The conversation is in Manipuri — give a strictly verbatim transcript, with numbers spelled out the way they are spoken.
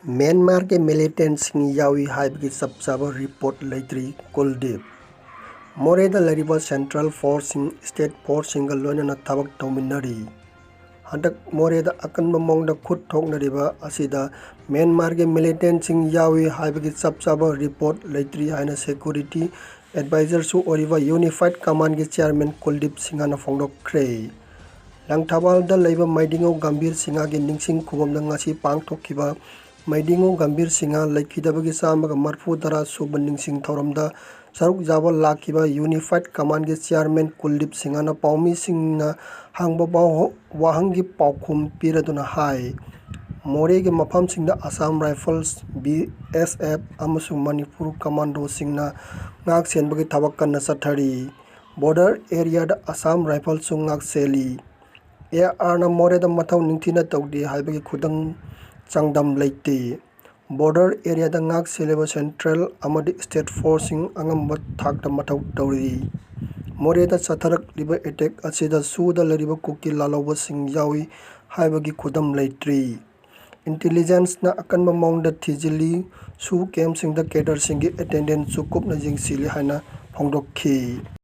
ꯃ꯭ꯌꯥꯟꯃꯥꯔꯒꯤ ꯃꯤꯂꯤꯇꯦꯟꯁꯤꯡ ꯌꯥꯎꯏ ꯍꯥꯏꯕꯒꯤ ꯆꯞ ꯆꯥꯕ ꯔꯤꯄꯣꯔꯠ ꯂꯩꯇ꯭ꯔꯤ꯫ ꯀꯨꯜꯗꯤꯞ꯫ ꯃꯣꯔꯦꯗ ꯂꯩꯔꯤꯕ ꯁꯦꯟꯇ꯭ꯔꯦꯜ ꯐꯣꯔꯁꯁꯤꯡ, ꯁ꯭ꯇꯦꯠ ꯐꯣꯔꯁꯁꯤꯡꯒ ꯂꯣꯏꯅꯅ ꯊꯕꯛ ꯇꯧꯃꯤꯟꯅꯔꯤ꯫ ꯍꯟꯗꯛ ꯃꯣꯔꯦꯗ ꯑꯀꯟꯕ ꯃꯑꯣꯡꯗ ꯈꯨꯠ ꯊꯣꯛꯅꯔꯤꯕ ꯑꯁꯤꯗ ꯃ꯭ꯌꯥꯟꯃꯥꯔꯒꯤ ꯃꯤꯂꯤꯇꯦꯟꯁꯤꯡ ꯌꯥꯎꯏ ꯍꯥꯏꯕꯒꯤ ꯆꯞ ꯆꯥꯕ ꯔꯤꯄꯣꯔꯠ ꯂꯩꯇ꯭ꯔꯤ ꯍꯥꯏꯅ ꯁꯦꯀ꯭ꯌꯨꯔꯤꯇꯤ ꯑꯦꯗꯚꯥꯏꯖꯔꯁꯨ ꯑꯣꯏꯔꯤꯕ ꯌꯨꯅꯤꯐꯥꯏꯠ ꯀꯃꯥꯟꯒꯤ ꯆꯤꯌꯥꯔꯃꯦꯟ ꯀꯨꯜꯗꯤꯞ ꯁꯤꯡꯍꯅ ꯐꯣꯡꯗꯣꯛꯈ꯭ꯔꯦ꯫ ꯂꯪꯊꯕꯥꯜꯗ ꯂꯩꯕ ꯃꯩꯗꯤꯉꯧ ꯒꯝꯚꯤꯔ ꯁꯤꯡꯍꯒꯤ ꯅꯤꯡꯁꯤꯡ ꯈꯨꯕꯝꯗ ꯉꯁꯤ ꯄꯥꯡꯊꯣꯛꯈꯤꯕ ꯃꯩꯗꯤꯉꯧ ꯒꯝꯚꯤꯔ ꯁꯤꯡꯍ ꯂꯩꯈꯤꯗꯕꯒꯤ ꯆꯥꯝꯃꯒ ꯃꯔꯤꯐꯨ ꯇꯔꯥ ꯁꯨꯕ ꯅꯤꯡꯁꯤꯡ ꯊꯧꯔꯝꯗ ꯁꯔꯨꯛ ꯌꯥꯕ ꯂꯥꯛꯈꯤꯕ ꯌꯨꯅꯤꯐꯥꯏꯠ ꯀꯃꯥꯟꯒꯤ ꯆꯤꯌꯥꯔꯃꯦꯟ ꯀꯨꯜꯗꯤꯞ ꯁꯤꯡꯍꯅ ꯄꯥꯎꯃꯤꯁꯤꯡꯅ ꯍꯪꯕ ꯋꯥꯍ-, ꯋꯥꯍꯪꯒꯤ ꯄꯥꯎꯈꯨꯝ ꯄꯤꯔꯗꯨꯅ ꯍꯥꯏ, ꯃꯣꯔꯦꯒꯤ ꯃꯐꯝꯁꯤꯡꯗ ꯑꯁꯥꯝ ꯔꯥꯏꯐꯜꯁ, ꯕꯤ ꯑꯦꯁ ꯑꯦꯐ ꯑꯃꯁꯨꯡ ꯃꯅꯤꯄꯨꯔ ꯀꯃꯥꯟꯗꯣꯁꯤꯡꯅ ꯉꯥꯛ ꯁꯦꯟꯕꯒꯤ ꯊꯕꯛ ꯀꯟꯅ ꯆꯠꯊꯔꯤ꯫ ꯕꯣꯔꯗꯔ ꯑꯦꯔꯤꯌꯥꯗ ꯑꯁꯥꯝ ꯔꯥꯏꯐꯜꯁꯨ ꯉꯥꯛ ꯁꯦꯜꯂꯤ꯫ ꯑꯦ ꯑꯥꯔꯅ ꯃꯣꯔꯦꯗ ꯃꯊꯧ ꯅꯤꯡꯊꯤꯅ ꯇꯧꯗꯦ ꯍꯥꯏꯕꯒꯤ ꯈꯨꯗꯝ ꯆꯥꯡꯗꯝ ꯂꯩꯇꯦ꯫ ꯕꯣꯔꯗꯔ ꯑꯦꯔꯤꯌꯥꯗ ꯉꯥꯛ ꯁꯦꯜꯂꯤꯕ ꯁꯦꯟꯇ꯭ꯔꯦꯜ ꯑꯃꯗꯤ ꯁ꯭ꯇꯦꯠ ꯐꯣꯔꯁꯁꯤꯡ ꯑꯉꯝꯕ ꯊꯥꯛꯇ ꯃꯊꯧ ꯇꯧꯔꯤ꯫ ꯃꯣꯔꯦꯗ ꯆꯠꯊꯔꯛꯂꯤꯕ ꯑꯦꯇꯦꯛ ꯑꯁꯤꯗ ꯁꯨꯗ ꯂꯩꯔꯤꯕ ꯀꯨꯀꯤ ꯂꯥꯜꯍꯧꯕꯁꯤꯡ ꯌꯥꯎꯏ ꯍꯥꯏꯕꯒꯤ ꯈꯨꯗꯝ ꯂꯩꯇ꯭ꯔꯤ꯫ ꯏꯟꯇꯦꯂꯤꯖꯦꯟꯁꯅ ꯑꯀꯟꯕ ꯃꯑꯣꯡꯗ ꯊꯤꯖꯤꯜꯂꯤ꯫ ꯁꯨ ꯀꯦꯝꯞꯁꯤꯡꯗ ꯀꯦꯗꯔꯁꯤꯡꯒꯤ ꯑꯦꯇꯦꯟꯗꯦꯟꯁꯁꯨ ꯀꯨꯞꯅ ꯌꯦꯡꯁꯤꯜꯂꯤ ꯍꯥꯏꯅ ꯐꯣꯡꯗꯣꯛꯈꯤ꯫